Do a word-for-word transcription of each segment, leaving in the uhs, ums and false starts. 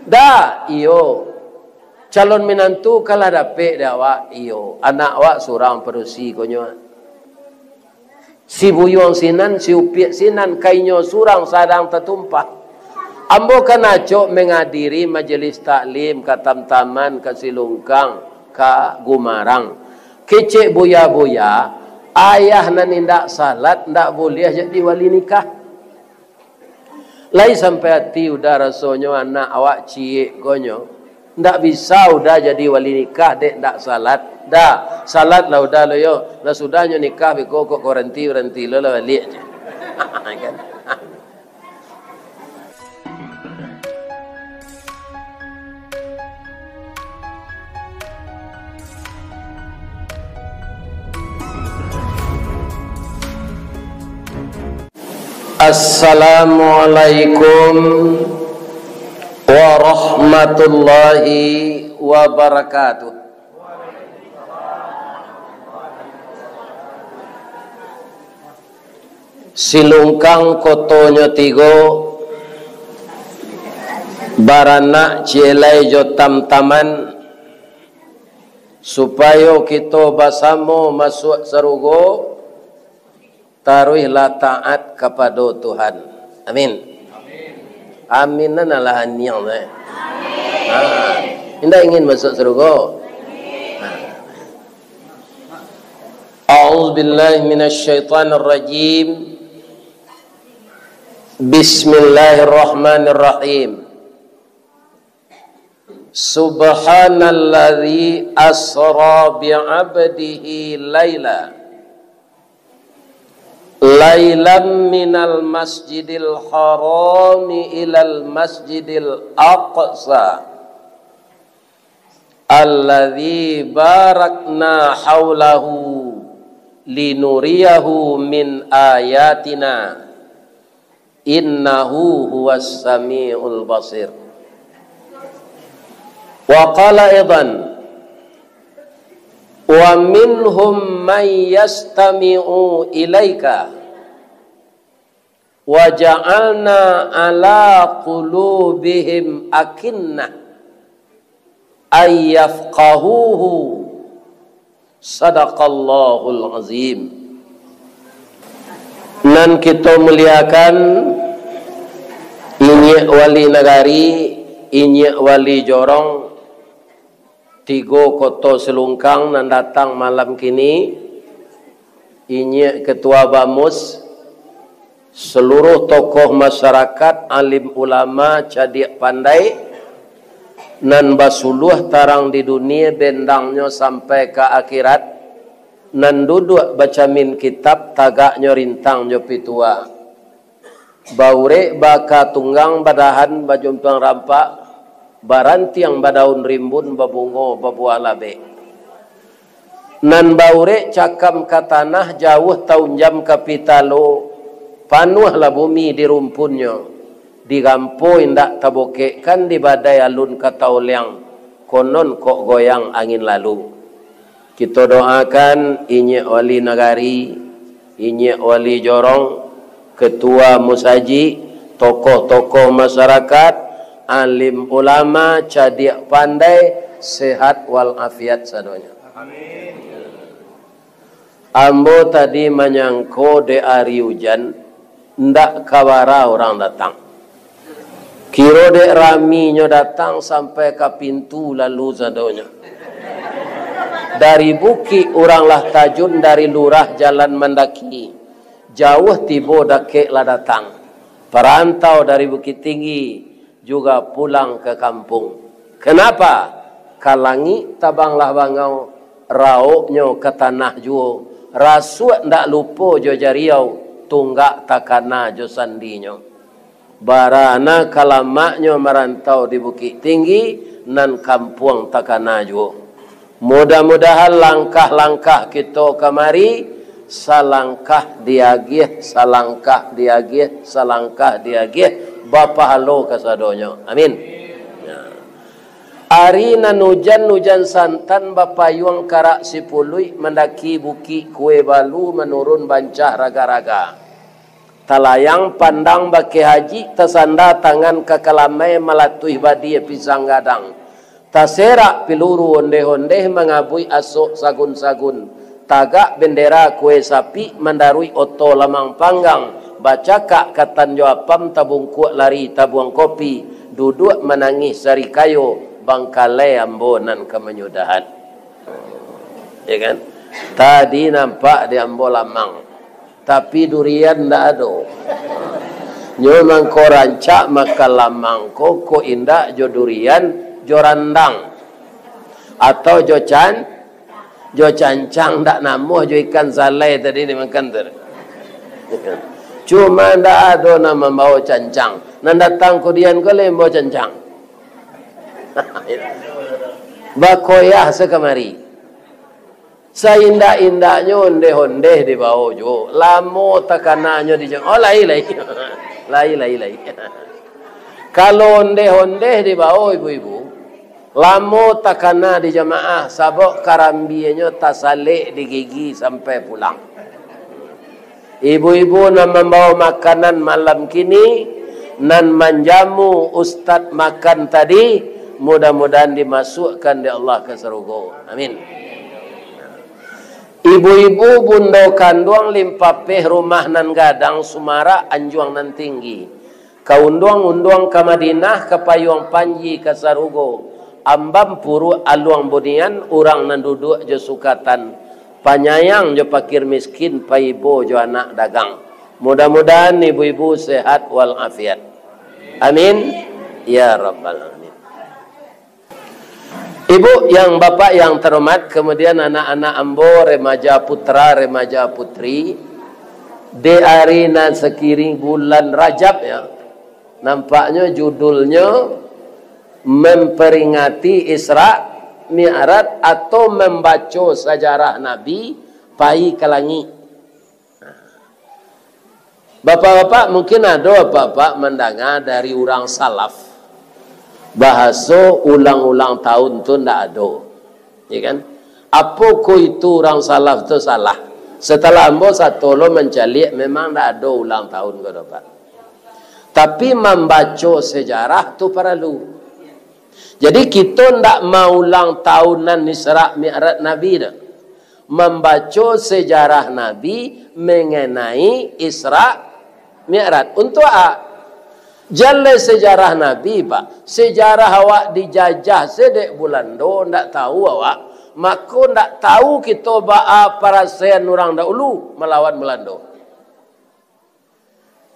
Dak, iyo. Calon minantu kan lah dapek dek awak, iyo. Anak awak surang padusi konyo. Si buyuang sinan, si upiak sinan, ka inyo surang sadang tatumpah. Ambo kan acok mangadiri majelis taklim ka Tamtaman, ka Silungkang, ka Gumarang. Kecek buya-buya, ayah nan indak salat, ndak buliah jadi wali nikah. Lai sampai ati Uda rasonyo anak awak ciek ko nyo. Ndak bisa Uda jadi wali nikah dek ndak salat. Dah, salat lah Uda lo yo. Lah sudahnyo nikah beko kok baranti-baranti lo lah baliak je. Kan? Assalamualaikum warahmatullahi wabarakatuh. Silungkang kotonyo tigo, baranak ciek lai jo Tamtaman, supayo kito basamo masuak sarugo, taruihlah taat kapado Tuhan. Amin. Amin nan alah aniang tu, eh. Ha. Indak ingin masuak sarugo? Ha. A'udzubillahi minasyaitonirrajim. Bismillahirrahmanirrahim. Subhanalladzi asra bi'abdihi laila. Lailam minal masjidil harami ilal masjidil aqsa. Alladzi barakna haulahu linuriyahu min ayatina. Innahu huwas samiul basir. Wa qala aidan, wa minhum man yastami'u ilaika, wa ja'alna ala qulubihim akinnah ay yafqahuhu. Sadaqallahul azim. Nan kito muliakan, inyiak wali nagari, inyiak wali jorong, tigo koto Silungkang nan datang malam kini, inyiak ketua bamus, saluruh tokoh masyarakat, alim ulama, cadiak pandai, nan basuluah tarang di dunia, bendangnyo sampai ka akhirat, nan duduak bacamin kitab, tagaknyo rintang jo pitua. Baurek baka tunggang, badahan bajuntuang rampak, barantiang badaun rimbun, babungo babuah labek. Nan baurek cakam ka tanah, jauah taunjam ka pitalo, panuahlah bumi di rumpunnyo, digampo indak tabokekkan, di badai alun ka taoleang, konon kok goyang angin lalu. Kito doakan inyiak wali nagari, inyiak wali jorong, ketua musajik, tokoh-tokoh masyarakat, alim ulama, cadiak pandai, sehat walafiat sadonyo. Amin. Ambo tadi manyangko dek ari ujan, ndak ka bara urang datang. Kiro dek raminyo datang sampai ka pintu lalu sadonyo. Dari bukik urang lah tajun, dari lurah jalan mandaki. Jauah tibo dakek lah datang. Parantau dari Bukittinggi juga pulang ka kampuang. Kenapa? Ka langik tabanglah bangau, raoknyo ka tanah juo, rasuak ndak lupo jo jariau, tunggak takana jo sandinyo. Bara nan ka lamaknyo marantau di Bukittinggi, nan kampuang takana juo. Mudah-mudahan langkah-langkah kito kamari, salangkah diagiah, salangkah diagiah, salangkah diagiah, bapahalo kasadonyo. Amin. Ya. Ari nan ujan-ujan santan, bapayuang karak sipuluik, mandaki bukik kue balu, manurun bancah raga-raga. Talayang pandang bakeh haji, tasanda tangan ka kalamai, malatuih badia pisang gadang. Taserak piluru ondeh-ondeh, mangabuik asok sagun-sagun. Tagak bendera kue sapi, mandaruik oto lamang panggang. Bacakak katan jo apam, tabungkuak lari tabuang kopi. Duduak manangih sarikayo, bangkalai ambo nan ka manyudahan. Ya kan? Tadi nampak di ambo lamang, tapi durian ndak ado. Nyo mangko rancak makan lamang ko, kok indak jo durian, jo randang. Atau jo can-, jo cancang, ndak namuah jo ikan salai tadi dimakan tu. Cuma ndak ado nan mambawa cancang. Nan datang kudian ko lai mambawa cancang. Bakoyah sakamari. Saindak-indaknyo ondeh-ondeh dibawo juo. Lamo takananyo di jamaah. Oh, lai, lai. Lai, lai, lai. Kalau ondeh-ondeh dibawo ibu-ibu, lamo takana di jamaah, sabab karambienyo tasalek di gigi sampai pulang. Ibu-ibu nan mambawa makanan malam kini, nan manjamu ustaz makan tadi, mudah-mudahan dimasukkan dek Allah ka sarugo. Amin. Ibu-ibu bundo kanduang Limpapeh, rumah nan gadang, sumarak anjuang nan tinggi. Ka unduang-unduang ka Madinah, ka payuang panji ka sarugo. Amban puruak aluang bunian, urang nan duduak jo sukatan. Panyayang jo pakir miskin, paibo jo anak dagang. Mudah-mudahan ibu-ibu sehat walafiat. Amin. Ya Rabbal Alamin. Ibu yang, bapak yang terhormat, kemudian anak-anak ambo, remaja putra, remaja putri, di ari nan sakiring bulan Rajab, ya, nampaknyo judulnyo memperingati Isra Mi'raj atau membaco sejarah Nabi pai ka langik. Bapak-bapak, mungkin ado bapak-bapak mandanga dari urang salaf, bahaso ulang-ulang tahun tu ndak ado, ya kan? Apo ko itu urang salaf tu salah? Setelah ambo sato lo mancaliak, memang ndak ado ulang tahun ko do, Pak. Tapi mambaco sejarah tu paralu. Jadi, kito ndak maulang tahunan Isra Mi'raj Nabi doh. Mambaco sejarah Nabi mengenai Isra Mi'raj. Untuak a? Jaleh sejarah Nabi, Pak. Sejarah awak dijajah se dek Bulando, ndak tahu awak. Mako, ndak tahu kito baa parasaian urang dahulu malawan Bulando.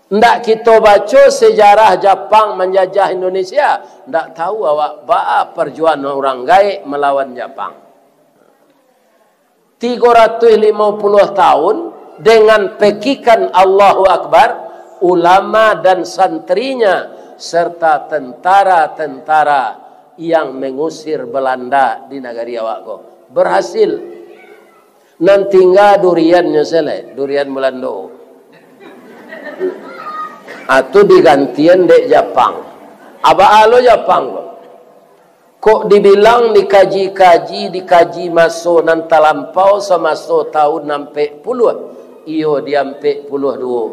Ndak kito baco sejarah Japang manjajah Indonesia, ndak tahu awak baa parjuangan urang gaek malawan Japang. Tigo ratuih limo puluah tahun dengan pekikan Allahu Akbar, ulama dan santrinya, serta tentara-tentara yang mengusir Belanda di nagari awak ko, berhasil. Nan tingga duriannyo se lai, durian Bulando. Atu digantian dek Japang. Aba alo Japang ko. Kok dibilang dikaji-kaji, dikaji maso nan talampau samaso tahun ampek puluah, iyo di ampek puluah duo.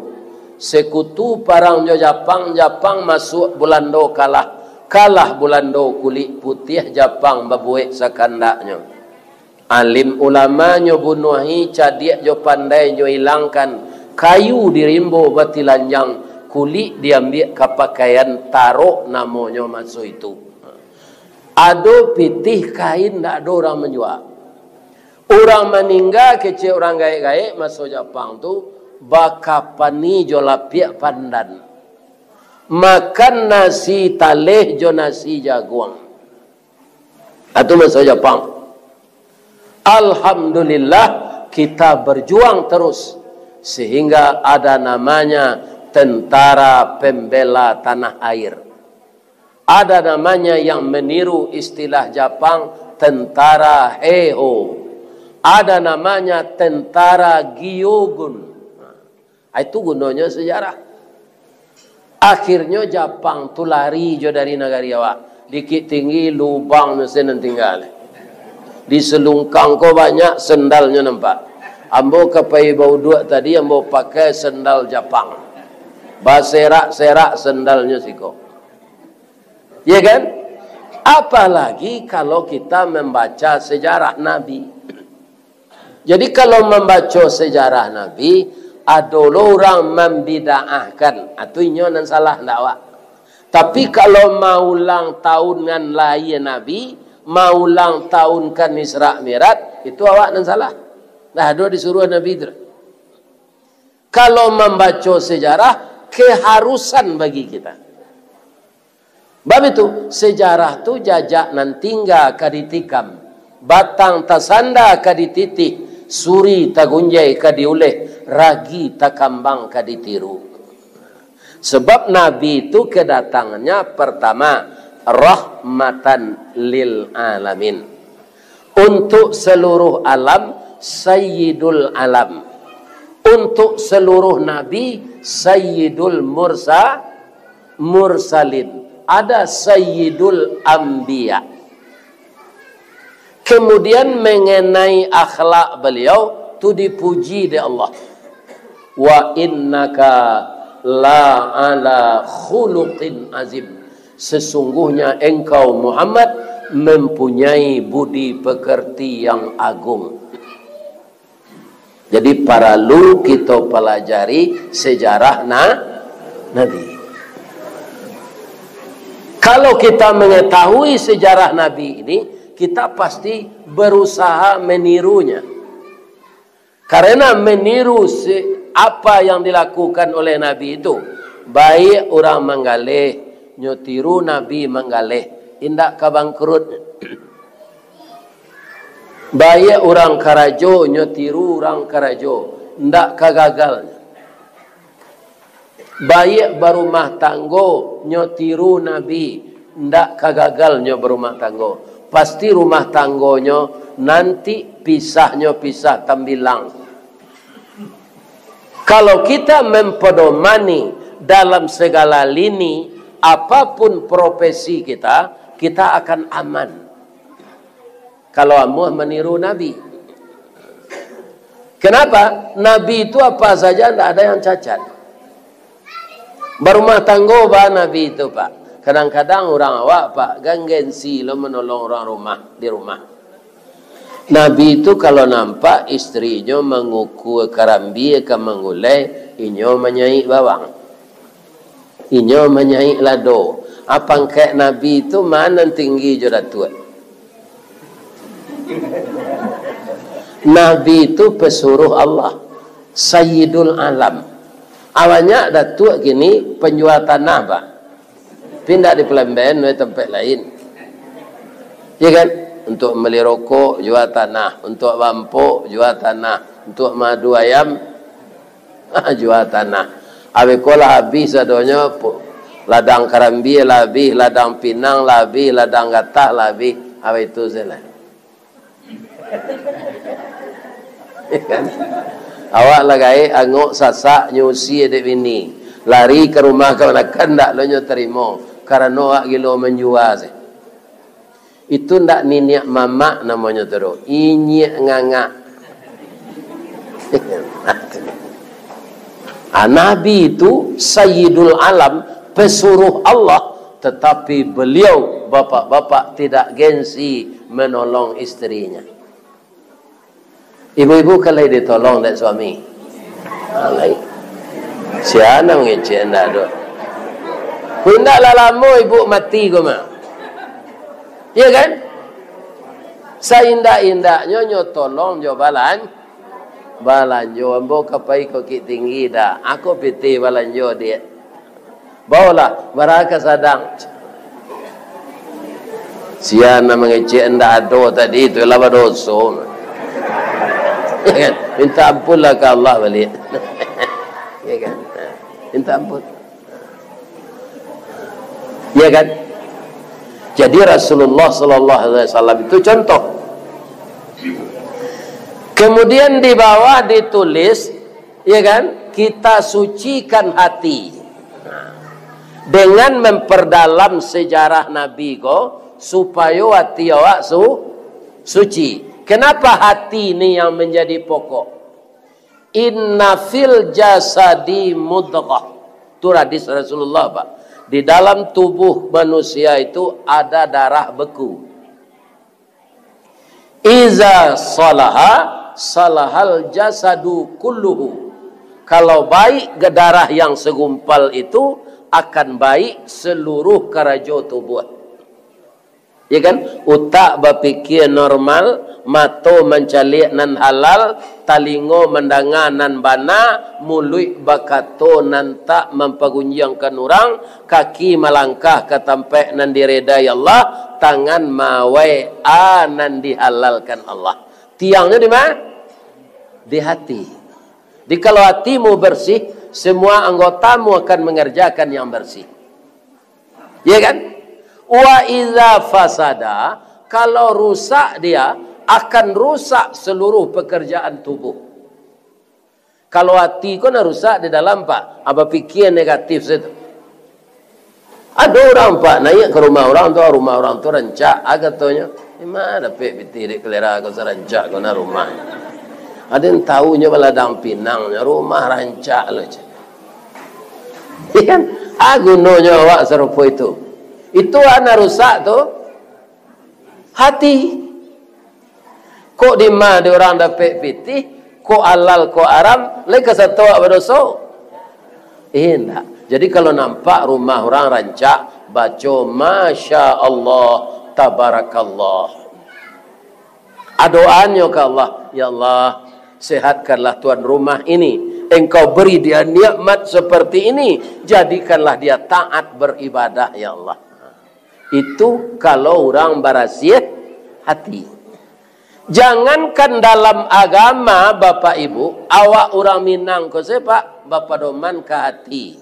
Sekutu parang jo Japang, Japang masuak Bulando kalah. Kalah Bulando kulik putiah, Japang babuek sakandaknyo. Alim ulama nyo bunuahi, cadiak jo pandai nyo ilangkan, kayu di rimbo batilanjang, kulik diambiak ka pakaian, tarok namonyo maso itu. Ado pitih kain, ndak ado urang manjua. Urang maningga kecek urang gaek-gaek maso Japang tu, bakapani jo lapiak pandan. Makan nasi taleh jo nasi jaguang. Atu maso Japang. Alhamdulillah, kita berjuang terus sehingga ada namanya tentara pembela tanah air. Ada namanya yang meniru istilah Japang, tentara Heiho. Ada namanya tentara Gyogun. Ah, itu gunonyo sejarah. Akhirnyo Japang tu lari jo dari nagari awak. Dikik tinggi, lubangnyo se nan tingga. Di Selungkang ko banyak sendalnyo nampak. Ambo ka pai bauduak tadi, ambo pakai sendal Japang. Baserak-serak sandalnyo siko. Ya kan? Apalagi kalau kita membaca sejarah Nabi. Jadi, kalau mambaco sejarah Nabi, ado lo urang mambida'ahkan, ah, tu inyo nan salah, ndak awak. Tapi, kalau maulang tahunkan lahia Nabi, maulang tahunkan Isra Mi'raj, itu awak nan salah. Ndak ado disuruah Nabi tu. Kalau mambaco sejarah, keharusan bagi kita. Bab itu, sejarah tu jajak nan tingga ka ditikam, batang tasanda ka dititih, suri tagunjai ka diuleh, ragi takambang ka ditiru. Sebab Nabi tu kedatangannya pertama rahmatan lil alamin. Untuk seluruh alam, Sayyidul Alam. Untuk seluruh nabi, Sayyidul Mursa-, Mursalin. Ada Sayyidul Anbiya. Kemudian, mengenai akhlak beliau, tu dipuji dek Allah. "Wa innaka la ala khuluqin azim." Sesungguhnya engkau, Muhammad, mempunyai budi pekerti yang agung. Jadi, paralu kito palajari sejarah na-, Nabi. Kalau kita mengetahui sejarah Nabi ini, kita pasti berusaha menirunya. Karena meniru si-, apa yang dilakukan oleh Nabi itu, baik urang manggaleh, nyo tiru Nabi manggaleh, indak ka bangkrut. Baik urang karajo, nyo tiru urang karajo, indak ka gagal. Baiak barumah tanggo nyo tiru Nabi, ndak ka gagal nyo barumah tanggo. Pasti rumah tanggonyo nanti pisahnyo pisah tambilang. Kalau kita mempedomani dalam segala lini, apapun profesi kita, kita akan aman. Kalau amuah maniru Nabi. Kenapa? Nabi itu apa saja, ndak ada yang cacat. Barumah tanggo ba Nabi itu, Pak. Kadang-kadang urang awak, Pak, gan gengsi lo manolong urang rumah, di rumah. Nabi itu kalau nampak istrinyo mangukua karambia ka manggulai, inyo manyaik bawang. Inyo manyaik lado. Ah, pangkek Nabi tu ma nan tinggi jo Datuak? Nabi tu pesuruh Allah, Sayyidul Alam. Ah, banyak Datuak kini panjua tanah, Pak. Tapi ndak di Pelamben, di tampek lain. Ya kan? Untuak mambali rokok, jua tanah. Untuak baampok, jua tanah. Untuak maadu ayam, jua tanah. Abih ko lah abih sadonyo, pu-, ladang karambia lah abih, ladang pinang lah abih, ladang gatah lah abih. Abih tu sajolah. Ya kan? Awak lah gaek angok sasak nyusi dek bini. Lari ka rumah kamanakan, ndak lo nyo tarimo. Karano awak gilo manjua se. Itu ndak niniak mamak namonyo tu doh. Inyiak ngangak. Ah, Nabi itu Sayyidul Alam, pesuruh Allah, tetapi beliau, bapak-bapak, tidak gengsi menolong istrinya. Ibu-ibu kan lai ditolong dek suami? Ah, lai. Sia nan mangecek ndak doh. Indak lah lamo ibu mati ko mah. Iya kan? Saindak-indaknyo nyo tolong jo balan-, balanjo. Ambo ka pai ka Bukiktinggi dak? Ako pitih balanjo, Diak. Baolah, bara ka sadang. Sia nan mangecek ndak ado tadi tu lah badoso. Ya kan? Minta ampunlah ka Allah baliak. Ya kan? Minta ampun. Ya kan? Jadi Rasulullah sallallahu alaihi wasallam itu contoh. Kemudian di bawah ditulis, ya kan, kita sucikan hati dengan memperdalam sejarah Nabi ko, supayo hati awak su-, suci. Kenapa hati ni yang menjadi pokok? Inna fil jasadi mudghah. Itu hadis Rasulullah, Pak. Di dalam tubuh manusia itu ada darah beku. Iza salaha, salahal jasadu kulluhu. Kalau baik darah yang segumpal itu, akan baik seluruh karajo tubuh. Ya kan? Utak bapikia normal, mato mancaliak nan halal, talingo mandanga nan bana, muluik bakato nan tak mampagunjiangkan urang, kaki malangkah ka tampaik nan diredai Allah, tangan maawai a nan dihalalkan Allah. Tiangnyo di ma? Di hati. Jadi kalau hatimu bersih, semua anggotamu akan mengerjakan yang bersih. Ya kan? Wa iza fasada, kalau rusak dia, akan rusak seluruh pekerjaan tubuh. Kalau hati ko nan rusak di dalam, Pak, apa pikia negatif sajo. Ado urang, Pak, naiak ka rumah urang tu, rumah urang tu rancak, ah, katonyo. Di ma dapek pitih dek kalera ko sarancak ko nan rumah? Ado nan tahu nyo baladang pinang, nyo rumah rancak lo, cek. Iya kan? Ah, gunonyo awak sarupo itu. Itu a nan rusak tu hati. Kok di ma di urang dapek pitih, kok halal, kok haram, lai ka sato awak badoso? Indak. Jadi kalau nampak rumah urang rancak, baco, "Masya Allah, tabarakallah." Adoanyo ka Allah, "Ya Allah, sehatkanlah tuan rumah ini. Engkau beri dia nikmat seperti ini, jadikanlah dia taat beribadah, ya Allah." Itu kalau urang barasiah hati. Jangankan dalam agama, Bapak Ibu, awak urang Minang ko se, Pak, bapadoman ka hati.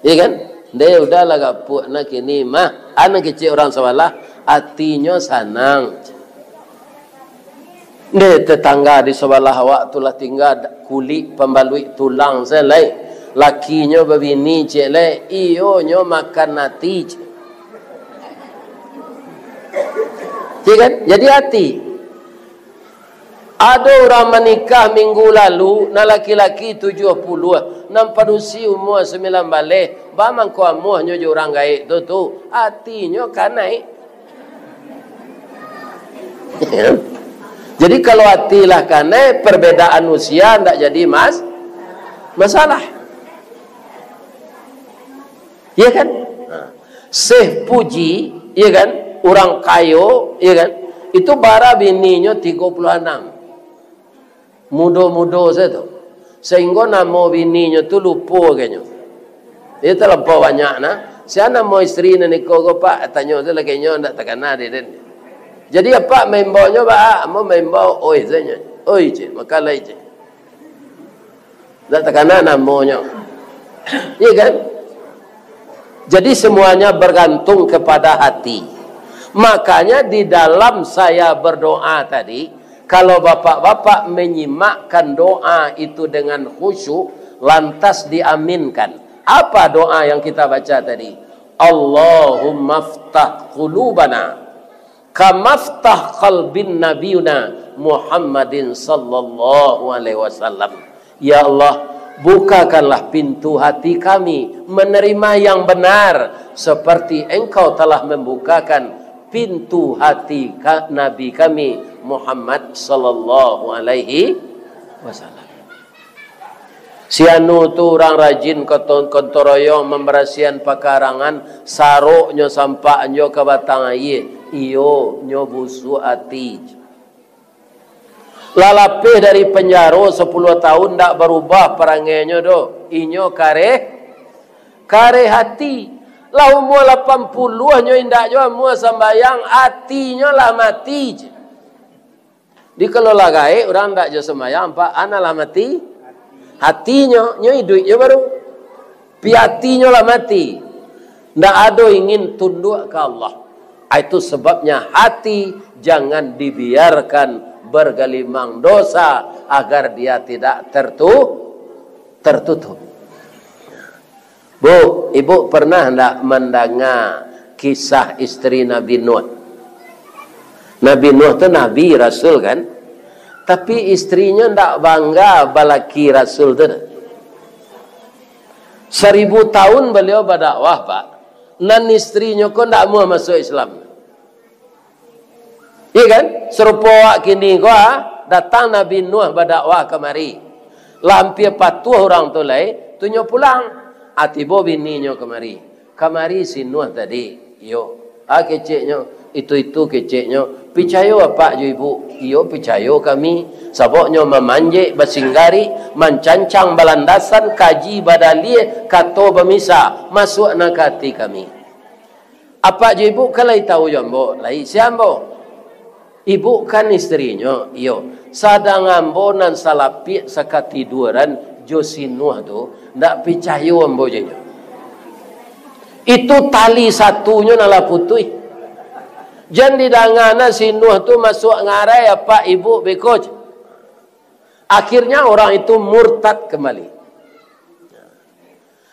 Iya kan? Ndeh, udahlah gapuak nah kini mah. Anak kecil urang sabalah, hatinyo sanang. Ndeh, tetangga di sabalah awak tu lah tingga kulik pambaluik tulang se lai. Lakinyo babini cek lai, iyo nyo makan ati cek. Iya kan? Jadi hati. Ado urang manikah minggu lalu, nan laki-laki tujuah puluah, nan padusi umua sambilan baleh, ba mangko amuahnyo jo urang gaek tu, tu, atinyo kanai. Jadi, kalau ati lah kanai, perbedaan usia ndak jadi mas-, masalah. Iya kan? Nah, Syekh Puji, iya kan? Urang kayo, iya kan? Itu bara bininyo tigo puluah anam. Mudo-mudo sajo tu. Sahinggo namo bininyo tu lupo agaknyo. Iyo talampau banyak nah. Sia namo isteri nan iko ko, Pak? Tanyo tu laki nyo ndak takana dek den. Jadi, apak maimbau nyo, Pak? Ambo maimbau, oi, sajo. Oi, cek, makan lai, cek. Ndak takana namonyo. Iya kan? Jadi, semuanya bergantung kepada hati. Makanya, di dalam saya berdoa tadi, kalau bapak-bapak menyimakkan doa itu dengan khusyuk, lantas diaminkan. Apa doa yang kita baca tadi? "Allahumma ftah qulubana." Kamaftah qalbin nabiyuna Muhammadin sallallahu alaihi wasallam. Ya Allah, bukakanlah pintu hati kami menerima yang benar, seperti Engkau telah membukakan pintu hati ka-, Nabi kami Muhammad sallallahu alaihi wasallam. Si anu tu urang rajin ka ton-, gotong royong mambarasiahan pakarangan, saroknyo sampaknyo ka batang aia, iyo nyo busuak ati. Lah lapeh dari panjaro sapuluah tahun ndak barubah parangainyo doh, inyo kareh, kareh ati. Lah umua lapan puluah nyo indak juo amuah sambayang, atinyo lah mati. Di kalau lah gaek, urang ndak jo sumbayang, Pak, a nan lah mati? Hatinyo, nyo iduik jo baru. Pi hatinyo lah mati. Ndak ado ingin tunduak ka Allah. Ah, itu sebabnya hati jangan dibiarkan bergelimang dosa agar dia tidak tertu-, tertutup. Bu, ibu pernah ndak mandanga kisah isteri Nabi Nuh? Nabi Nuh tu nabi, rasul kan? Tapi isterinyo ndak bangga balaki rasul tu. Saribu tahun baliau badakwah, Pak. Nan istrinyo ko ndak amuah masuak Islam. Iya kan? Sarupo awak kini ko, ah, datang Nabi Nuh badakwah kamari. Lah ampia patuah urang tu lai, tu nyo pulang. Ah, tibo bininyo kamari. Kamari si Nuh tadi, iyo. Ah, keceknyo, itu-itu keceknyo. Picayo apak jo ibu? Iyo, picayo kami. Sabab nyo mamanjek, basinggarik, mancancang balandasan, kaji badaliah, kato bamisa, masuak nan ka ati kami. Apak jo ibu kan lai tahu jo ambo, lai sia ambo? Ibu kan istrinyo, iyo. Sadang ambo nan salapiak sakatiduran jo si Nuh tu, ndak picayo ambo jo inyo. Itu tali satunyo nan lah putuih. Jan didanga na si Nuh tu masuak ngarai apak ibu beko. Akhirnya orang itu murtad kembali.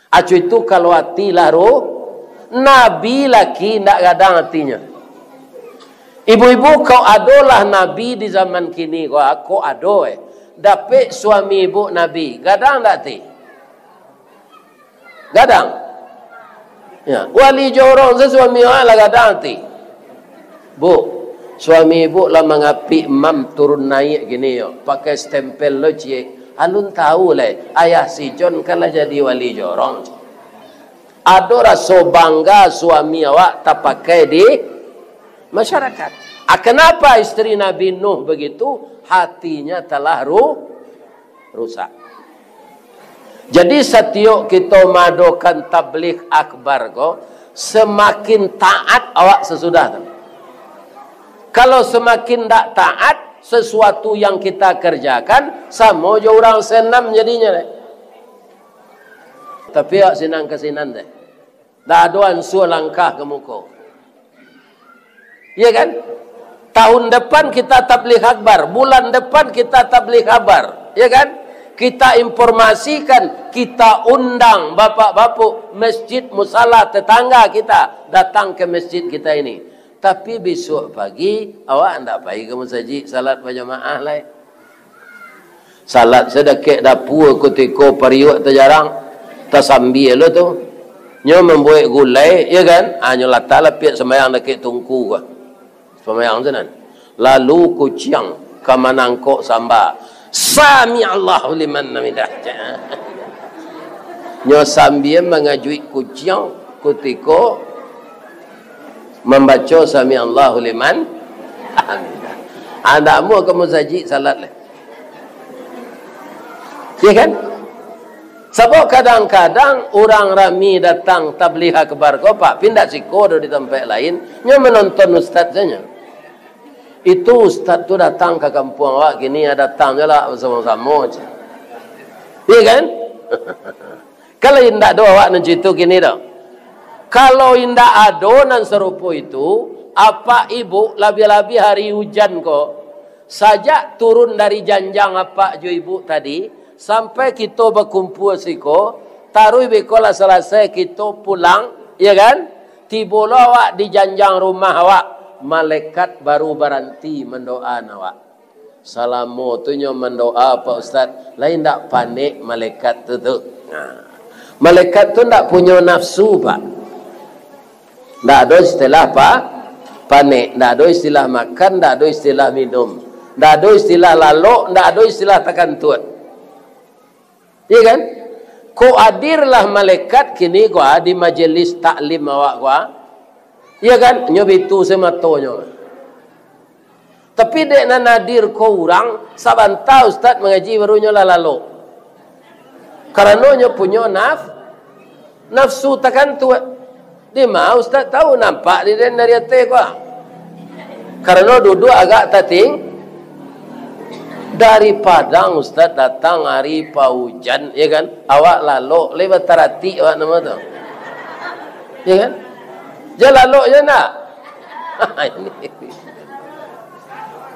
Acu itu kalau ati lah ru-, nabi laki ndak gadang atinyo. Ibu-ibu, kok adolah nabi di zaman kini, kok, kok ado, eh. Dapek suami ibu nabi, gadang ndak ati? Gadang. Ya, wali jorong se suami awak lah gadang ati. Bu, suami ibu lah mangapik mam turun naiak kini yo, pakai stempel lo ciek. Alun tahu lai, ayah si John kan lah jadi wali jorong. Ado raso bangga suami awak tapakai di masyarakat. Ah, kenapa istri Nabi Nuh begitu? Hatinya telah ru-, rusak. Jadi, satiok kito maadokan tabligh akbar ko, samakin taat awak sasudah tu. Kalau samakin ndak taat, sesuatu yang kita kerjakan, samo jo urang senam jadinyo, deh. Tapi awak sinan ka sinan, deh. Ndak ado ansua langkah ka muko. Iya kan? Tahun depan kita tabligh akbar, bulan depan kita tabligh akbar, iya kan? Kita informasikan, kita undang bapak-bapak masjid musala tetangga kita datang ke masjid kita ini. Tapi besok pagi, awak ndak pai ka masajik salat bajamaah lai. Salat sadakek dapua kutiko pariuak tajarang, tasambia lo tu. Nyo mambuek gulai, ya kan? Ah, nyo latak lapiak sambayang dakek tungku ko. Sambayang tu nan. Lalu kuciang ka manangkok samba. Sami Allahu liman hamidah. Nyo sambia mangajuik kuciang kutiko mambaco sami Allahu liman hamidah. Ah, ndak amuah ka masajik salat lai. Ya kan? Sabab kadang-kadang urang rami datang tabligh akbar ko, Pak, pindah siko do di tampek lain, nyo manonton ustaz sajo. Itu ustaz tu datang ka kampuang awak, kini ya datang jo lah basamo-samo, ceh. Ya kan? Kalau indak ado awak nan cito kini do. Kalau indak ado nan sarupo itu, apak ibu, labiah-labiah hari ujan ko, sajak turun dari janjang apak jo ibu tadi, sampai kito bakumpua siko, taruih beko lah salasai kito pulang, ya kan? Tibo lo awak di janjang rumah awak, malaikat baru baranti mandoaan awak. Salamo tu nyo mandoa, Pak Ustaz, lai ndak panek malaikat tu tu? Nah, malaikat tu ndak punyo nafsu, Pak. Ndak ado istilah pa-, panek, ndak ado istilah makan, ndak ado istilah minum, ndak ado istilah lalok, ndak ado istilah takantuak. Iya kan? Ko adirlah malaikat kini ko, ah, di majelis taklim awak ko, ah. Iya kan? Nyo bitu samatonyo. Tapi dek nan adir ko urang, sabanta ustaz mangaji baru nyo lah lalok. Karano nyo punyo naf-, nafsu takantuak. Dima ustaz tahu, nampak di den dari ateh ko. Karano duduak agak tating. Dari Padang ustaz datang ari paujan, ya kan? Awak lalok, lai bataratik awak namo tu. Ya kan? Jan lalok je nak.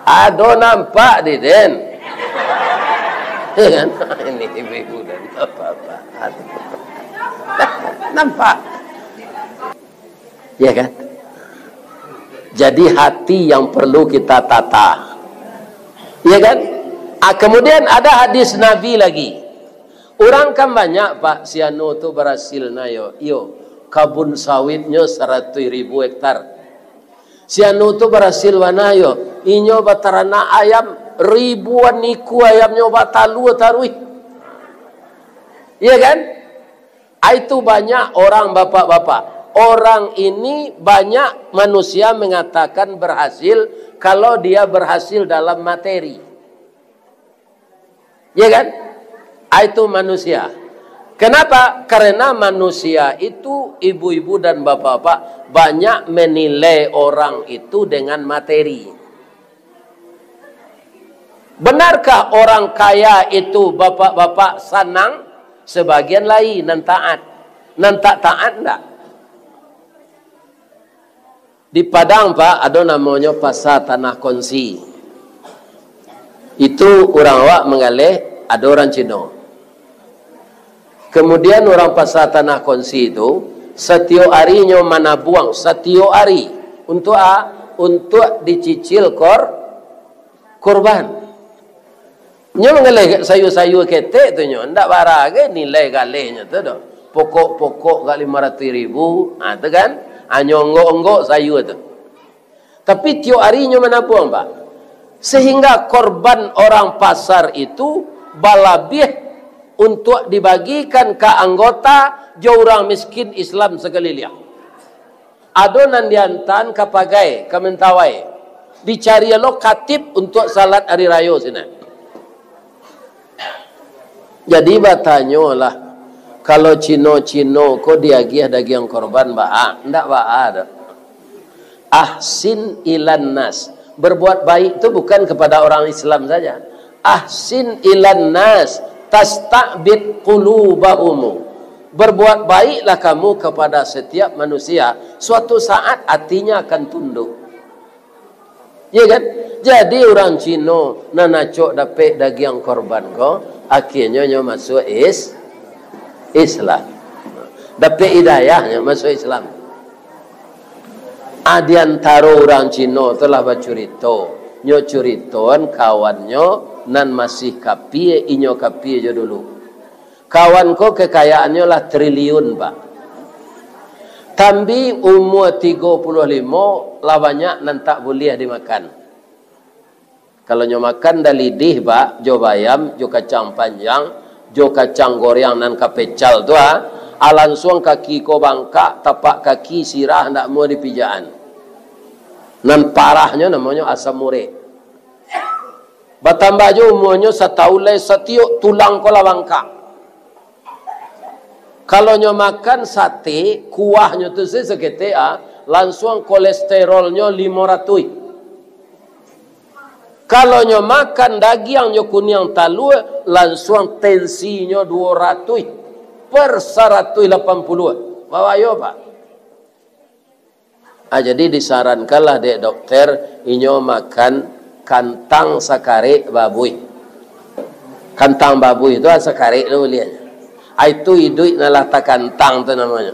Ado nampak di den. Ya kan? Ini ibu-ibu dan bapak-bapak. Nampak. Ya kan? Jadi hati yang perlu kita tata. Ya kan? Ah, kemudian ada hadis Nabi lagi. Urang kan banyak, Pak, si anu tu barasil nah yo. Iyo, kabun sawitnyo saratuih ribu hektar. Si anu tu barasil bana yo. Inyo bataranak ayam, ribuan ikua ayamnyo batalua taruih. Iya kan? Ah, itu banyak orang, bapak-bapak. Orang ini banyak manusia mengatakan berhasil kalau dia berhasil dalam materi. Ya kan? Ah, itu manusia. Kenapa? Karena manusia itu, ibu-ibu dan bapak-bapak, banyak menilai orang itu dengan materi. Benarkah orang kaya itu, bapak-bapak, sanang? Sebagian lai nan taat, nan tak taat ndak. Di Padang, Pak, ado namonyo Pasa Tanah Konsi. Itu urang awak manggaleh, ado urang Cino. Kemudian urang Pasa Tanah Konsi tu, satiok arinyo manabuang, satiok ari. Untuk a-, untuk dicicil kor-, korban. Nyo manggaleh sayua-sayua ketek tu nyo, ndak bara gai nilai galehnyo tu doh. Pokok-pokok gak lima ratuih ribu, ha, tu kan. Ha, nyo onggok-onggok sayua tu. Tapi tiok ari nyo manabuang, Pak. Sehingga korban orang pasar itu balabiah untuk dibagikan ka anggota jo urang miskin Islam sakaliliang. Ado nan diantaan ka Pagai, ka Mentawai. Dicari lo katib untuak salat ari rayo sinan. Jadi batanyolah, kalau Cino-Cino ko diagiah dagiang korban, baa? Ndak baa doh. Ahsin ilan nas. Berbuat baik tu bukan kepada orang Islam saja. Ahsin ilan nas, tasta'bid qulubahumu. Berbuat baiklah kamu kepada setiap manusia, suatu saat hatinya akan tunduk. Ya kan? Jadi urang Cino nan acok dapek dagiang korban ko, akhirnyo nyo masuak is-, Islam. Dapek hidayah nyo masuak Islam. Ah, di antaro urang Cino tu lah bacurito. Nyo curitoan kawannyo nan masih kapie, inyo kapie jo dulu. Kawan ko kekayaannyo lah triliun, Pak. Tambi umua tigo puluah limo, lah banyak nan tak buliah dimakan. Kalau nyo makan dah lidih, Pak, jo bayam, jo kacang panjang, jo kacang goreng nan kapecal tu, ah, ah, lansuang kaki ko bangkak, tapak kaki sirah, ndak amuah dipijakan. Nan parahnyo namonyo asam urek. Batambah jo umuanyo satahun lai, satiok tulang ko lah bangkak. Kalau nyo makan sate, kuahnyo tu se-, saketek, ah, lansuang kolesterolnyo limo ratuih. Kalau nyo makan dagiang jo kuniang talua, lansuang tensinyo duo ratuih per saratuih lapan puluah. Babayo, Pak. Ah, jadi disarankanlah dek dokter, inyo makan kantang sakarek babuih. Kantang babuih tu, ah, sakarek tu buliahnyo. Ah, itu iduik nan lah takantang tu namonyo.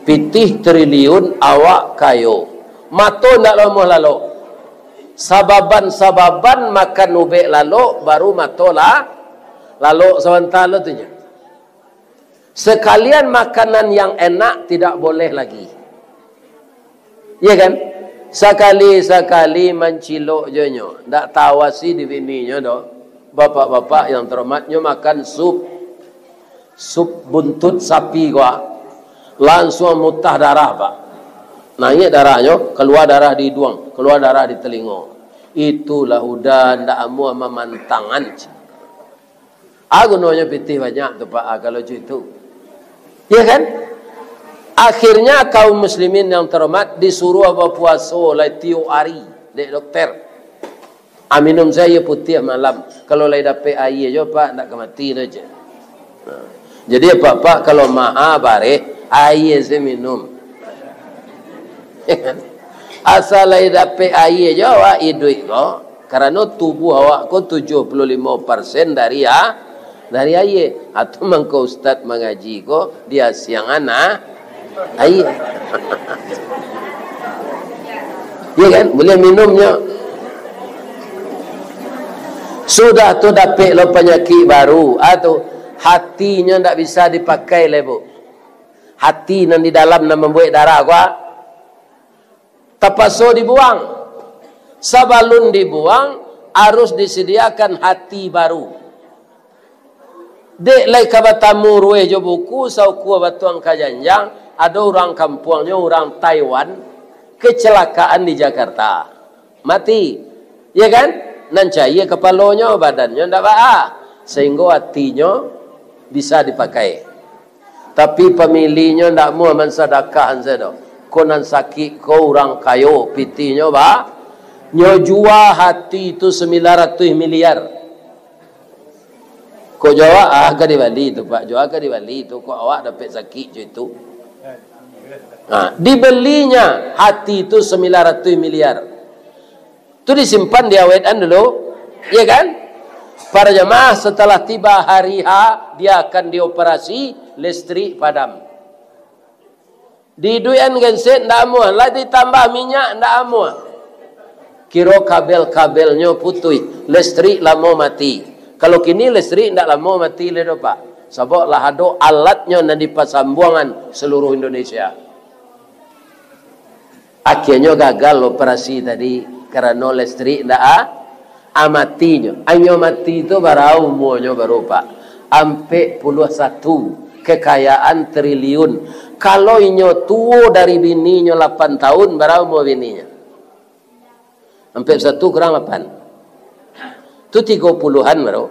Pitih triliun, awak kayo. Mato ndak lomoh lalok. Sababan-sababan makan ubek lalok, baru mato lah lalok sabanta lo tu nyo. Sekalian makanan yang enak tidak boleh lagi. Iya kan? Sakali-sakali mancilok jo nyo, ndak tahu asi di bininyo doh. Bapak-bapak yang terhormat, nyo makan sup. Sup buntut sapi ko, lansuang mutah darah, Pak. Naiak darahnyo, kalua darah di iduang, kalua darah di talingo. Itulah udah ndak amuah mamantangan. Ah, gunonyo pitih banyak tu, Pak, ah, kalau cak itu. Ya kan? Akhirnya kaum muslimin yang terhormat disuruh bapuaso lai tiok ari dek dokter. Ah, minum sajo aia putiah malam. Kalau lai dapek aia jo, Pak, ndak ka mati doh, cek. Nah. Jadi, Pak-pak, kalau maha bareh, aia se minum. Asal lai dapek aia jo awak iduik ko, karano tubuah awak ko tujuah puluah limo persen dari a-, dari aia. Atau mangko ustaz mangaji ko diasiangan a-, aia. Ya kan? Buliah minumnyo. Sudah tu dapek lo panyakik baru, ah, tu, hatinyo ndak bisa dipakai lai, Bu. Hati nan di dalam nan mambuek darah ko, ah, tapaso dibuang. Sabalun dibuang, harus disediakan hati baru. Dek lai ka batamu rueh jo buku, saukua batuang ka janjang, ado urang kampuangnyo, urang Taiwan, kecelakaan di Jakarta. Mati. Ya kan? Nan caia kapalonyo, badannyo ndak baa, sahinggo atinyo bisa dipakai. Tapi pamilihnyo ndak amuah mansadakahan sajo. Ko nan sakik ko urang kayo, pitihnyo ba, nyo jua hati tu sambilan ratuih miliar. Kok jo awak, ah, ka dibali tu, Pak. Jo awak ka dibali tu, kok awak dapek sakik jo itu. Nah, dibelinya hati tu sambilan ratuih miliar. Tu disimpan, diawetkan dulu, ya kan? Para jamaah, setelah tiba hari H, dia akan dioperasi, listrik padam. Diiduikan genset ndak amuah, lah ditambah minyak ndak amuah. Kiro kabel-kabelnyo putuih, listrik lamo mati. Kalau kini listrik ndak lamo mati lai doh, Pak. Sabab lah ado alatnyo nan dipasambuangan seluruh Indonesia. Akhirnyo gagal operasi tadi karano listrik ndak a-, amatinyo. Inyo mati tu bara umuanyo baru, Pak? Ampek puluah satu, kekayaan triliun. Kalau inyo tuo dari bininyo lapan tahun, bara umua bininyo? Ampek satu kurang lapan. Tu tigo puluhan baru.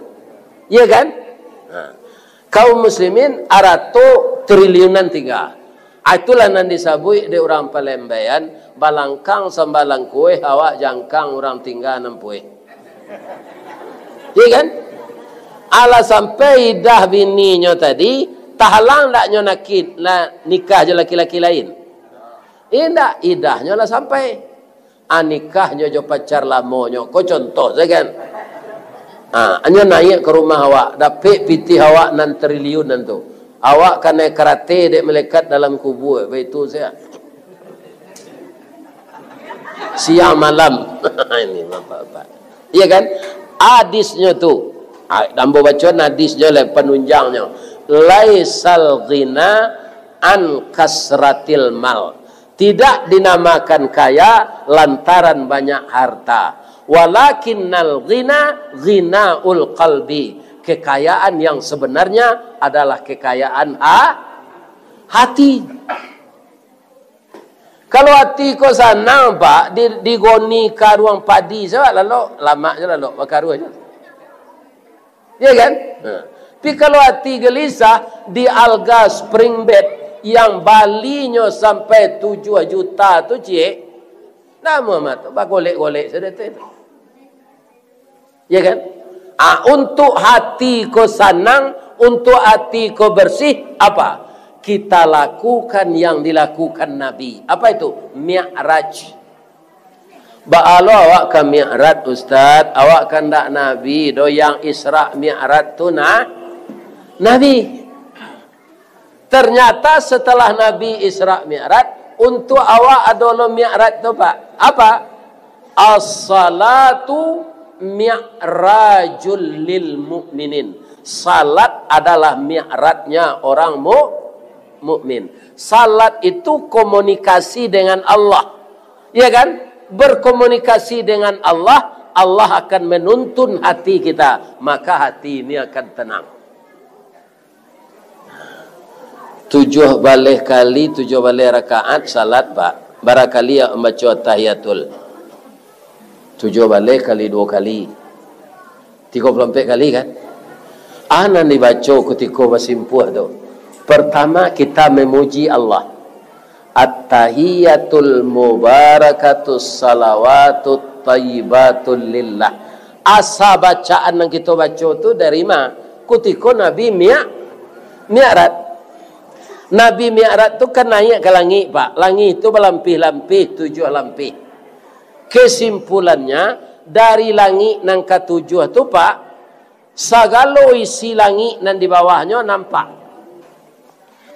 Iya kan? Ha. Kaum muslimin, arato triliunan tingga. Ah, itulah nan disabuik dek urang Palembang, balangkang sambalang kueh, awak jangkang urang tingga nan pueh. Iya kan? Alah sampai idah bininyo tadi, tahalang ndak nyo nakit, na-, nikah jo laki-laki lain? Indak, idahnyo lah sampai. Ah, nikahnyo jo pacar lamonyo. Ko contoh sajo kan. Ah, nyo naiak ka rumah awak, dapek pitih awak nan triliun nan tu. Awak kanai karate dek malaikat dalam kubua, baitu sajo. Siang malam. Ini bapak-bapak. Iya kan? Hadisnyo tu. Ah, ambo baco hadisnyo lai, panunjangnyo. Laisal ghina an kasratil mal. Tidak dinamakan kaya lantaran banyak harta. Walakinnal ghina ghinaul qalbi. Kekayaan yang sebenarnya adalah kekayaan ha-, hati. Kalau ati ko sanang, Pak, di, digoni karuang padi sajo, lalok, lamak sajo lalok, bakaruah sajo. Iya kan? Nah. Tapi kalau ati gelisah, di Alga Spring Bed yang balinyo sampai tujuah juta tu, ciek, namo mah tu, bagolek-golek sajo tu. Ya kan? Ah, untuk hati ko sanang, untuk hati ko bersih, apa? Kita lakukan yang dilakukan Nabi. Apa itu? Mi'raj. Baa lo awak ka Mi'raj, Ustaz? Awak kan ndak Nabi doh, yang Isra Mi'raj tu na-, Nabi. Ternyata setelah Nabi Isra Mi'raj, untuk awak ado lo Mi'raj tu, Pak. Apa? As-salatu mi'rajul lil mu'minin. Salat adalah mi'rajnya orang mu-, mukmin. Salat itu komunikasi dengan Allah. Ya kan? Berkomunikasi dengan Allah, Allah akan menuntun hati kita, maka hati ini akan tenang. Tujuah baleh kali, tujuah baleh rakaat salat, Pak. Bara kali awak mambaco tahiyatul? Tujuah baleh kali duo kali. Tigo puluah ampek kali, kan? Ah, nan dibaco kutiko basimpuah tu. Pertama, kita memuji Allah. At-tahiyatul mubarakatus salawatut tayyibatul lillah. Asa bacaan nan kito baco tu dari ma? Kutiko Nabi Mi'raj. Mi'raj. Nabi Mi'raj tu kan naiak ka langik, Pak. Langik tu balampih-lampih, tujuah lampih. Kesimpulannya, dari langik nan katujuah tu, Pak, sagalo isi langik nan di bawahnyo nampak.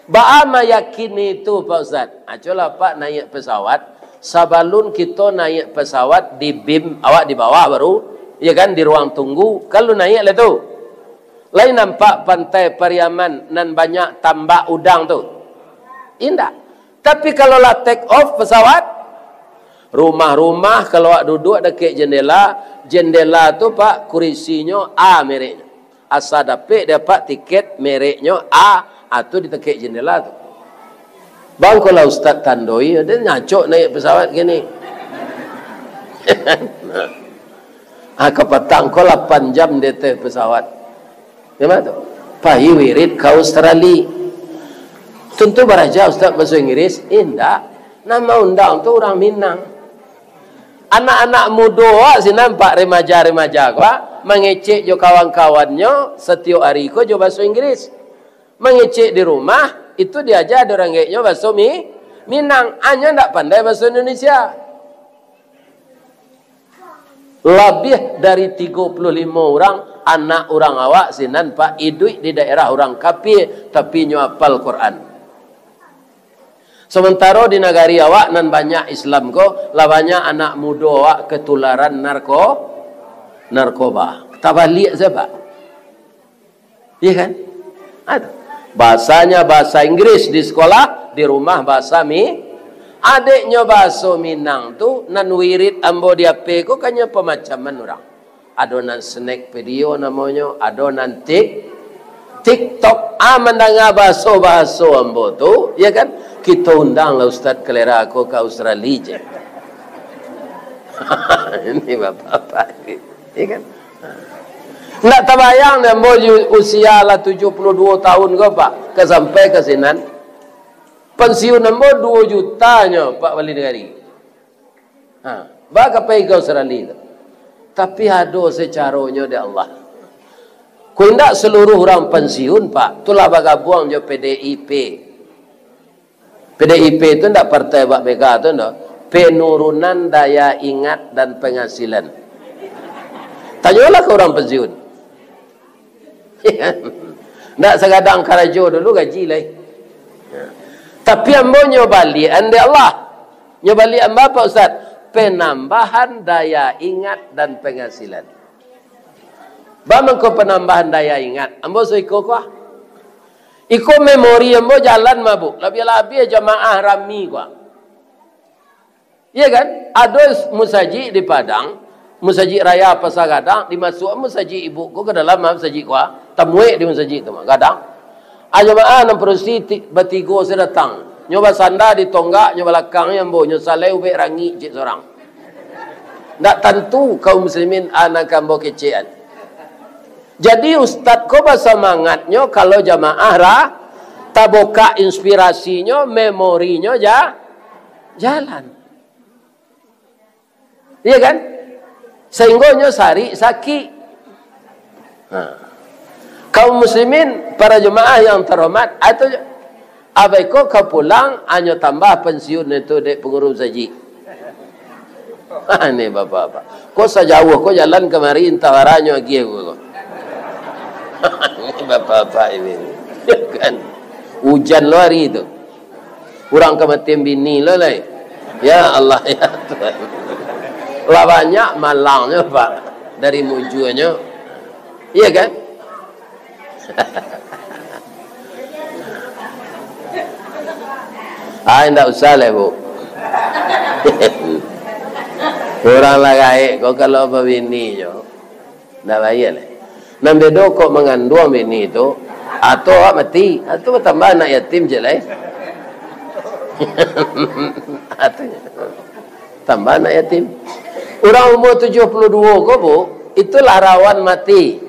Baa mayakini itu, Pak Ustaz? Acolah, Pak, naiak pesawat. Sabalun kito naiak pesawat di bim, awak di bawah baru, Ya kan, di ruang tunggu, kalau naiak lah tu. Lai nampak Pantai Pariaman nan banyak tambak udang tu? Indak. Tapi kalau lah take off pesawat, rumah-rumah kalau awak duduk dakek jendela, jendela tu, Pak, kurisinyo A mereknyo. Asa dapek dek Apak tiket mereknyo A, ah, tu di dakek jendela tu. Bang, ko lah Ustaz tandoi, dia nyacok naiak pesawat kini. Ah, kapatang ko lapan jam di ateh pesawat. Gimana tu? Pai wirid ka Australia. Tentu baraja Ustaz bahasa Inggris? Indak. Nan maundang tu urang Minang. Anak-anak mudo awak sinan, Pak, remaja-remaja ko, ah, mangecek jo kawan-kawannyo satiok ari ko jo baso Inggris. Mangecek di rumah, itu diaja dek urang gaeknyo baso Mi-, Minang, anyo ndak pandai baso Indonesia. Labiah dari tigo puluh limo urang anak urang awak sinan, Pak, iduik di daerah urang kapie, tapi nyo apal Quran. Samantaro di nagari awak nan banyak Islam ko, lah banyak anak mudo awak katularan narko-, narkoba. Tabaliak sajo, Pak. Iya kan? Aduh. Bahasanya bahasa Inggris di sekolah, di rumah bahasa Mi-, adeknyo bahaso Minang tu, nan wirid ambo di H P ko, kanyo pamacaman urang. Ado nan snack video namonyo, ado nan tik-, TikTok. Ah, mandanga bahaso-bahaso ambo tu, ya kan? Kito undanglah Ustaz Kalera ko ka Australia je. Ini bapak-bapak ni, ya kan? Ndak tabayang dek ambo, usia lah tujuh puluh duo tahun ko, Pak, ka sampai ka sinan. Pensiun ambo duo juta nyo, Pak Wali Nagari. Ha, baa ka pai ka Australia tu. Tapi ado secaronyo dek Allah. Kok indak seluruh urang pensiun, Pak, tu lah bagabuang jo P D I P. P D I P tu ndak partai bak mega tu ndak. Penurunan daya ingat dan penghasilan. Tanyolah ka urang pensiun. Ndak sagadang karajo dulu gaji lai. Tapi ambo nyo baliak-an dek Allah. Nyo baliak-an baa, Pak Ustaz? Penambahan daya ingat dan penghasilan. Baa mangko penambahan daya ingat? Ambo so iko ko ah. Iko memori ambo jalan mah, Bu. Labiah-labiah jamaah rami ko ah. Iya kan? Ado musajik di Padang, Musajik Raya Pasar Gadang, dimasuak musajik ibuk ko ka dalam musajik ko ah. Tamuek di musajik tu mah, gadang. Ah, jamaah nan padusi ti-, batigo se datang. Nyo basanda di tonggak, nyo balakang ambo, nyo salai ubek rangik cek surang. Ndak tantu kaum muslimin, ah, nan ka ambo kecekan. Jadi, ustad ko basamangatnyo kalau jamaah ra-, tabukak inspirasinyo, memorinyo ja-, jalan. Iya kan? Sahinggo nyo sarik sakik. Ha. Kaum muslimin, para jemaah yang terhormat, atau abai ko ka pulang, hanyo tambah pensiun itu dek pengurus musajik. Ha, ni bapak-bapak. Ko sajauah ko jalan kamari, antah baranyo agiah ko. Ni bapak-bapak ini. Kan? Ujan lo hari itu. Urang ka matian bini lo lai. Ya Allah, ya Tuhan. Lah banyak malangnyo, Pak, dari mujuanyo. Iya kan? Ah, indak usah lah, Bu. Urang lah gaek ko kalau babini jo. Ndak bayia lai. Nan bedo kok manganduang bini tu, atau awak mati, atau batambah anak yatim je lai. Atau tambah anak yatim. Urang umur tujuh puluh duo ko, Bu, itulah rawan mati.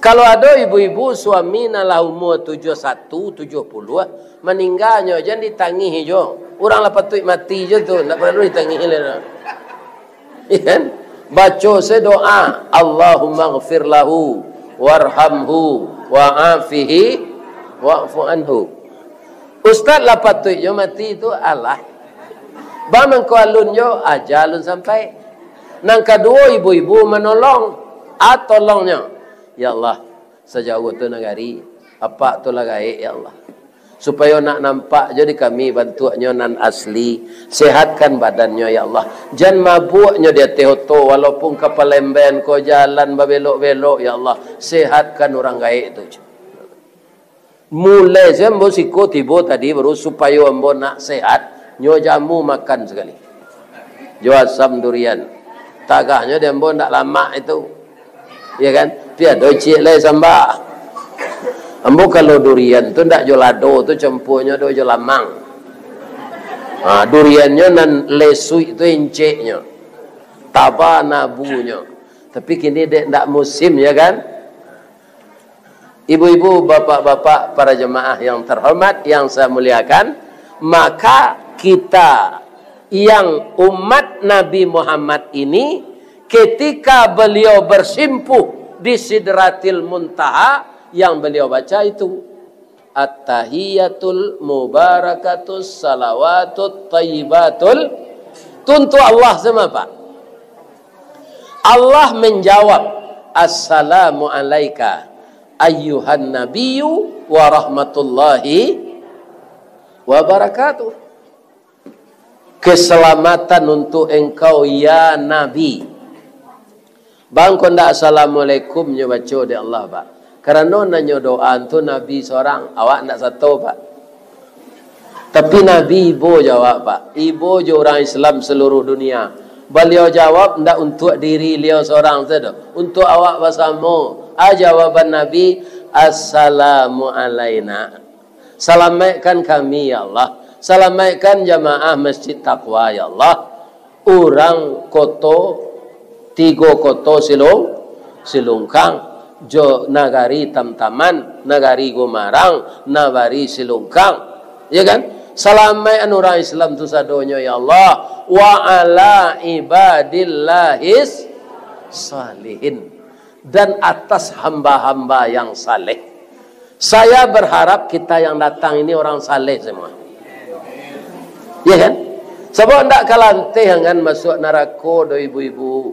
Kalau ado ibu-ibu suami nan lah umur tujuh satu, tujuh puluh, maningganyo, jan ditangih jo. Urang lah patuik mati jo tu, ndak paralu ditangih lai. Iya kan? Baco se doa, "Allahumma ghfir lahu, warhamhu, wa'afihi, wa'fu anhu." Ustad lah patuik jo mati tu, alah. Baa mangko alun jo, aja alun sampai. Nan kaduo, ibu-ibu manolong. Ah, tolongnyo. Ya Allah, sajauah tu nagari, apak tu lah gaek, ya Allah. Supayo nak nampak jo di kami bantuaknyo nan asli. Sehatkan badannyo, ya Allah. Jan mabuaknyo di ateh oto, walaupun ka Palemben ko jalan babelok-belok, ya Allah. Sehatkan urang gaek tu. Mulai se ambo siko tibo tadi baru, supayo ambo nak sehat, nyo jamu makan sakali. Jo asam durian. Tagahnyo di ambo ndak lamak itu. Ya kan? Tapi ado ciek lai sambak. Ambo kalau durian tu ndak jo lado tu, campuanyo ado jo lamang. Ha, duriannyo nan lesuik tu enceknyo. Taba nabunyo. Tapi kini dek ndak musim, ya kan? Ibu-ibu, bapak-bapak, para jemaah yang terhormat, yang saya muliakan, maka kita yang umat Nabi Muhammad ini, ketika beliau bersimpuh di Sidratil Muntaha, yang beliau baca itu, "At-tahiyatul mubarakatus salawatut thayyibatul." Itu untuk Allah semua, Pak. Allah menjawab, "Assalamu alaika ayyuhan nabiyyu wa rahmatullahi wa barakatuh." Keselamatan untuk engkau, ya Nabi. Bang, kok ndak assalamualaikum nyo baco dek Allah, Pak? Karano nan nyo doa tu Nabi sorang, awak ndak sato, Pak. Tapi Nabi ibo jawab, Pak. Ibo jo urang Islam seluruh dunia. Baliau jawab ndak untuak diri liau sorang sajo, untuak awak basamo. A jawaban Nabi, "Assalamu alaina." Salamaikkan kami, ya Allah. Salamaikkan jamaah Masjid Taqwa, ya Allah. Urang koto, tigo koto Silung-, Silungkang, jo nagari Tamtaman, nagari Gumarang, nagari Silungkang. Ya kan? Salamaikkan urang Islam tu sadonyo, ya Allah. Wa ala ibadillahis salihin. Dan atas hamba-hamba yang saleh. Saya berharap kita yang datang ini orang saleh semua. Ya kan? Sabab ndak ka lanteh angan masuak narako doh, ibu-ibu.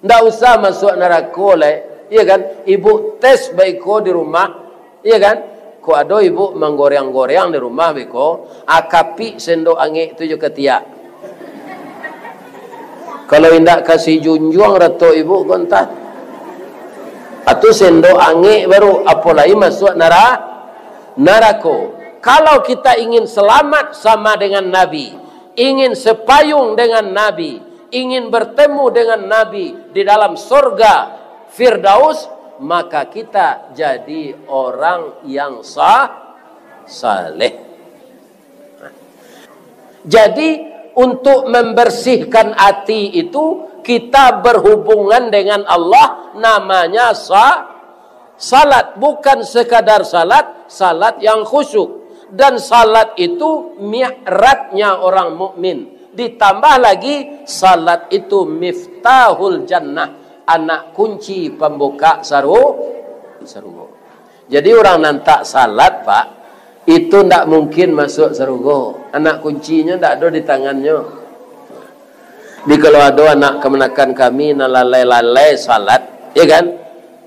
Ndak usah masuak narako lai. Ya kan? Ibu tes baiko di rumah. Ya kan? Kok ado ibu manggoreang-goreang di rumah beko, a, kapik sendok angek tu jo katiak. Kalau indak ka si junjuang ratok ibu ko antah. Atu sendok angek baru, apo lai masuak nara-, narako. Kalau kita ingin selamat sama dengan Nabi, ingin sepayung dengan Nabi, ingin bertemu dengan Nabi di dalam sorga Firdaus, maka kita jadi orang yang sa-, saleh. Jadi, untuk membersihkan ati itu, kita berhubungan dengan Allah, namanya sa-, salat. Bukan sekadar salat, salat yang khusyuk. Dan salat itu mi'rajnya orang mukmin. Ditambah lagi, salat itu miftahul jannah, anak kunci pambuka saru-, sarugo. Jadi, urang nan tak salat, Pak, itu ndak mungkin masuak sarugo. Anak kuncinyo ndak ado di tangannyo. Jadi, kalau ado anak kamanakan kami nan lalai-lalai salat, ya kan?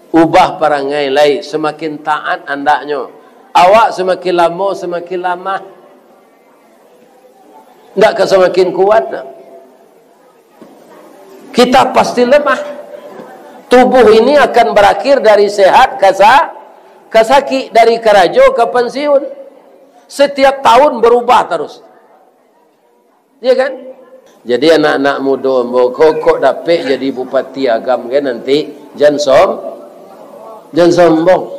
Ubah parangai lai, samakin taat andaknyo. Awak samakin lamo, samakin lamah. Ndak ka samakin kuat, nah. Kita pasti lemah. Tubuh ini akan berakhir dari sehat ka sa-, ka sakik, dari karajo ka pensiun. Setiap tahun berubah terus. Ya kan? Jadi anak-anak mudo ambo ko, kok dapek jadi bupati Agam kan nanti, jan som-, jan sombong.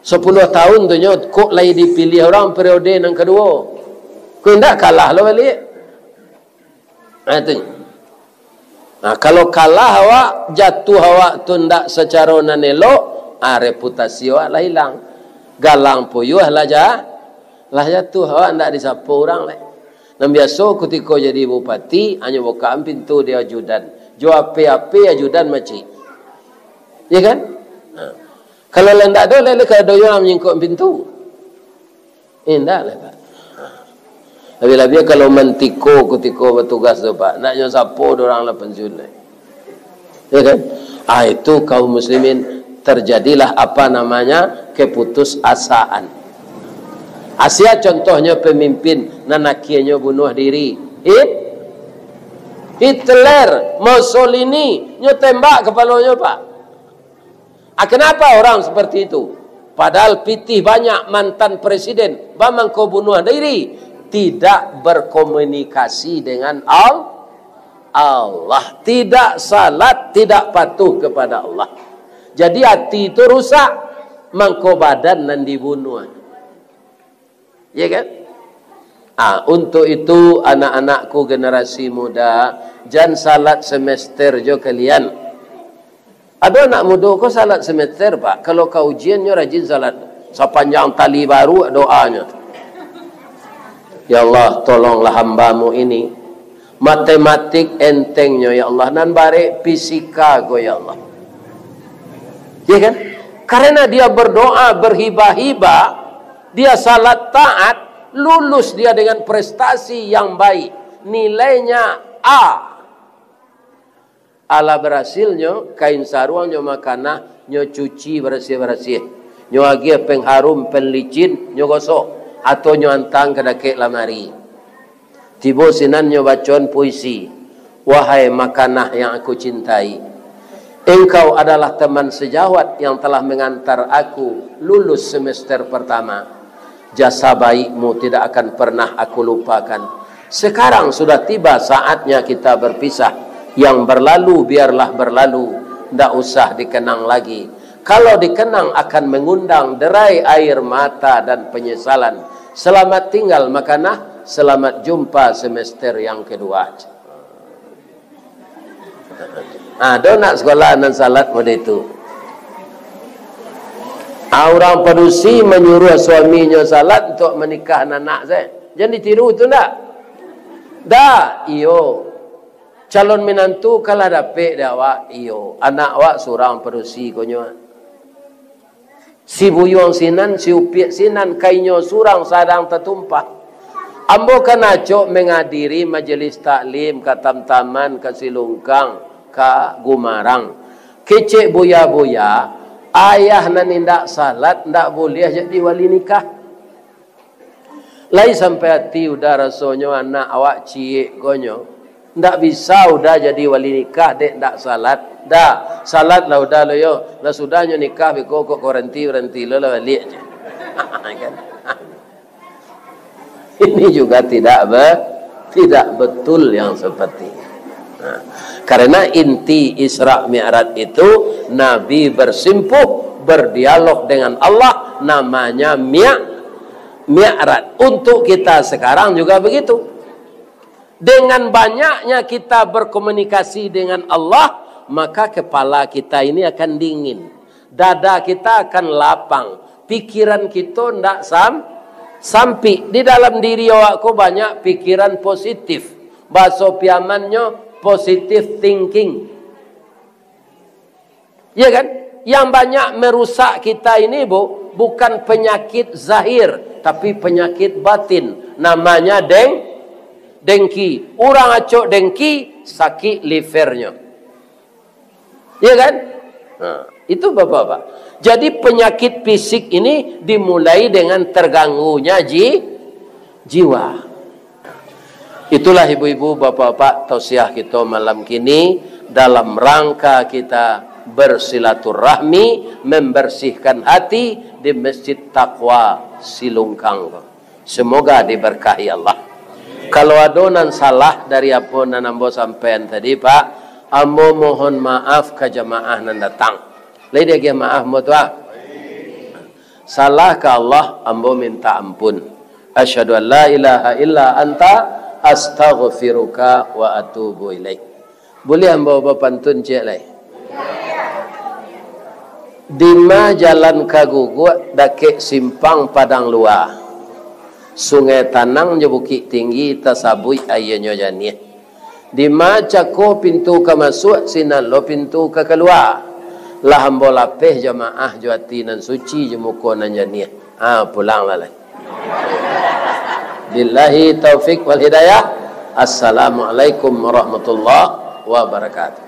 Sepuluh tahun tu nyo kok lai dipilih urang periode nan kaduo. Kok indak kalah lo baliak. Ha, tu. Nah, kalau kalah awak, jatuah awak tu ndak sacaro nan elok, ah, reputasi awak lah ilang. Galang puyuah lah ja-, lah jatuah, awak ndak disapo urang lai. Nan biaso kutiko jadi bupati, hanyo bukaan pintu di ajudan. Jo ape-ape ajudan macik. Ya kan? Nah. Kalau lah ndak ado, lai, lai ka ado urang manyingkok pintu. Indak lah, Pak. Labiah-labiah kalau mantiko kutiko batugas tu, Pak. Nak nyo sapo dek urang lah pensiun, eh. Ya kan? Ah, itu kaum muslimin terjadilah apa namanya keputusasaan. Asia contohnyo pemimpin nan akienyo bunuh diri. Hit-, Hitler, Mussolini, nyo tembak kapalonyo, Pak. Ah, kenapa orang seperti itu? Padahal pitih banyak mantan presiden, bamangko bunuh diri, tidak berkomunikasi dengan Al-, Allah, tidak salat, tidak patuh kepada Allah. Jadi ati itu rusak, mangko badan nan dibunuh. Ya kan? Ah, untuk itu, anak-anakku generasi muda, jan salat semester jo kalian. Ado anak mudo ko salat semester, Pak. Kalau ka ujian, nyo rajin salat. Sapanjang tali baru doanyo. Ya Allah, tolonglah hamba-Mu ini. Matematik entengnyo, ya Allah. Nan barek fisika ko, ya Allah. Ya kan? Karena dia berdoa, berhibah-hibah, dia salat taat, lulus dia dengan prestasi yang baik. Nilainya A. Alah barasilnyo, kain saruang nyo makanah, nyo cuci barasiah-barasiah. Nyo agiah pengharum, pelicin, nyo gosok, atau nyo antang ka dakek lamari. Tibo sinan nyo bacoan puisi, "Wahai makanah yang aku cintai, engkau adalah teman sejawat yang telah mengantar aku lulus semester pertama. Jasa baikmu tidak akan pernah aku lupakan. Sekarang sudah tiba saatnya kita berpisah. Yang berlalu biarlah berlalu, ndak usah dikenang lagi. Kalau dikenang akan mengundang derai air mata dan penyesalan. Selamat tinggal, makanah. Selamat jumpa semester yang kedua." Ado nak sekolah nan salat model itu? Ah, urang padusi manyuruah suaminyo salat untuak manikah anak se. Jan ditiru tu ndak? Ndak, iyo. Calon minantu kan lah dapek dek awak, iyo. Anak awak surang padusi konyo. Si buyuang sinan, si upiak sinan, kainnyo surang sadang tatumpah. Ambo kan acok mangadiri majelis taklim ka Tamtaman, ka Silungkang, ka Gumarang. Kecek buya-buya, ayah nan indak salat, ndak buliah jadi wali nikah. Lai sampai ati Uda rasonyo anak awak ciek konyo. Ndak bisa Uda jadi wali nikah dek ndak salat. Ndak, salat lah Uda lo yo. Lah sudahnyo nikah beko kok baranti-baranti lo lah baliak je. Kan? Ini juga tidak be-, tidak betul yang seperti ini. Nah, karena inti Isra Mi'raj itu Nabi bersimpuh, berdialog dengan Allah, namanya Mi'raj. Mi'raj. Untuk kita sekarang juga begitu. Dengan banyaknya kita berkomunikasi dengan Allah, maka kepala kita ini akan dingin. Dada kita akan lapang. Pikiran kita ndak sam-, sampik. Di dalam diri awak ko banyak pikiran positif. Bahaso Piamannyo, positive thinking. Ya kan? Yang banyak merusak kita ini, Bu, bukan penyakit zahir, tapi penyakit batin. Namanya deng-, dengki. Urang acok dengki, sakik livernyo. Ya kan? Nah, itu Bapak-bapak. Jadi penyakit fisik ini dimulai dengan terganggunya ji-, jiwa. Itulah ibu-ibu, bapak-bapak, tausiah kita malam kini dalam rangka kita bersilaturahmi, membersihkan hati di Masjid Taqwa Silungkang tu. Semoga diberkahi Allah. Kalau ado nan salah dari apo nan ambo sampaikan tadi, Pak, ambo mohon maaf ka jamaah nan datang. Lai diagiah maaf ambo tu, ah. Salah ka Allah, ambo minta ampun. Asyhadu an la ilaha illa anta, astaghfiruka wa atubu ilaik. Buliah ambo bapantun ciek lai? Dima jalan ka guguak, dakek simpang Padang Lua. Sungai Tanang jo Bukik Tinggi, tasabuik aianyo janiah. Dima cako pintu ka masuak, sinan lo pintu ka kalua. Lah ambo lapeh jamaah jo ati nan suci, jo muko nan janiah. Ah, pulanglah lai. Billahi taufik wal hidayah. Assalamualaikum warahmatullahi wabarakatuh.